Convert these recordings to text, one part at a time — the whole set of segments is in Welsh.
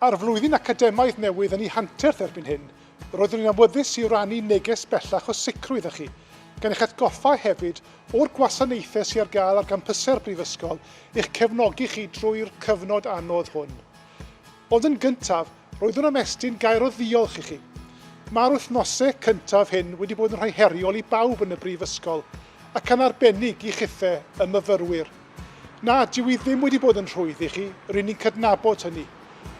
A'r flwyddyn academaidd newydd yn ei hanterth erbyn hyn, roeddwn i'n awyddus i rannu neges bellach o sicrwydd â chi, gan eich atgoffa hefyd o'r gwasanaethau sydd ar gael ar gampysau'r Brifysgol i'ch cefnogi chi drwy'r cyfnod anodd hwn. Ond yn gyntaf, roeddwn am estyn gair o ddiolch i chi. Mae'r wythnosau cyntaf hyn wedi bod yn rhai heriol i bawb yn y Brifysgol, ac yn arbennig i chithe, y myfyrwyr. Na, dyw hi ddim wedi bod yn rhwydd i chi, ry'n ni'n cydnabod hynny.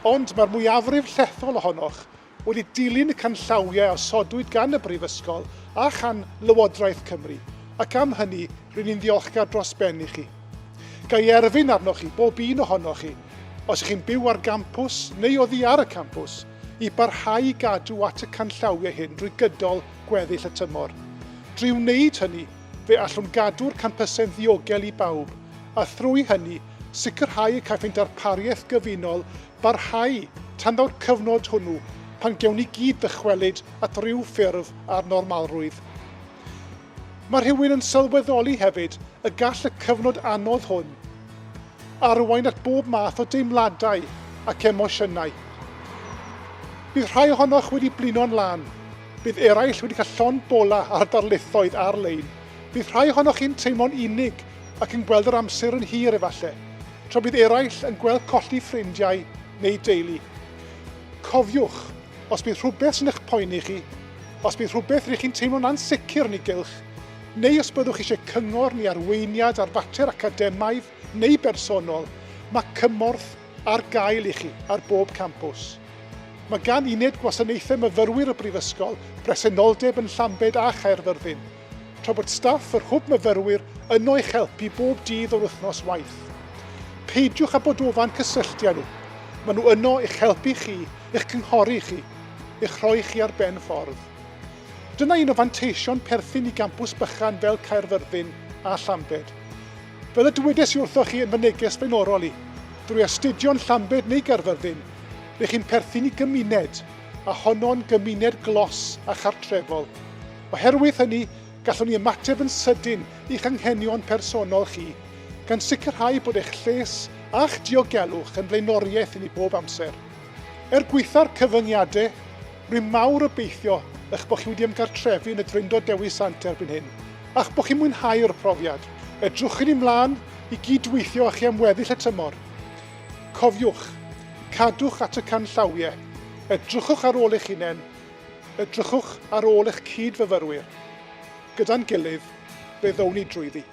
Ond mae'r mwyafrif llethol ohonoch wedi dilyn y canllawiau a osodwyd gan y Brifysgol a chan Lywodraeth Cymru, ac am hynny ry'n ni'n ddiolchgar dros ben i chi. Ga i erfyn arnoch chi, bob un ohonoch chi, os ych chi'n byw ar gampws neu oddi ar y campws, i barhau i gadw at y canllawiau hyn drwy gydol gweddill y tymor. Drwy wneud hynny, Fe allwn gadw'r campysau'n ddiogel i bawb, a thrwy hynny, sicrhau y caiff ein darpariaeth gyfunol barhau tan ddaw'r cyfnod hwnnw pan gewn ni gyd ddychwelyd at ryw ffurf ar normalrwydd. Mae rhywun yn sylweddoli hefyd y gall y cyfnod anodd hwn arwain at bob math o deimladau ac emosiynau. Bydd rhai ohonoch wedi blino'n lân. Bydd eraill wedi cael llond bola ar darlithoedd ar-lein. Bydd rhai ohonoch chi'n teimlo'n unig ac yn gweld yr amser yn hir efallai, tra bydd eraill yn gweld colli ffrindiau neu deulu. Cofiwch, os bydd rhywbeth sy'n eich poeni chi, os bydd rhywbeth rydych chi'n teimlo'n ansicr yn ei gylch, neu os byddwch eisiau cyngor neu arweiniad ar fater academaidd neu bersonol, mae cymorth ar gael i chi ar bob campws. Mae gan Uned Gwasanaethau Myfyrwyr y Brifysgol bresenoldeb yn Llambed a Chaerfyrddin, tra bod staff yr Hwb Myfyrwyr yno i'ch helpu bob dydd o'r wythnos waith. Peidiwch â bod ofan cysylltu â nhw. Maen nhw yno i'ch helpu chi, i'ch cynghori chi, i'ch rhoi chi ar ben ffordd. Dyna un o fanteision perthyn i gampws bychan fel Caerfyrddin a Llambed. Fel y dywedais i wrthoch chi yn fy neges flaenorol i, drwy astudio'n Llambed neu Gaerfyrddin, rych chi'n perthyn i gymuned, a honno'n gymuned glos a chartrefol. Oherwydd hynny, gallwn ni ymateb yn sydyn i'ch anghenion personol chi, gan sicrhau bod eich lles a'ch diogelwch yn flaenoriaeth i ni bob amser. Er gwaetha'r cyfyngiadau, Rwy'n mawr obeithio eich bod chi wedi ymgartrefu yn y Drindod Dewi Sant erbyn hyn, a'ch bod chi'n mwynhau'r profiad. Edrychwn ymlaen i gyd-weithio â chi am weddill y tymor. Cofiwch, cadwch at y canllawiau, edrychwch ar ôl eich hunain, edrychwch ar ôl eich cyd-fyfyrwyr. Gyda'n gilydd, fe ddown ni drwyddi.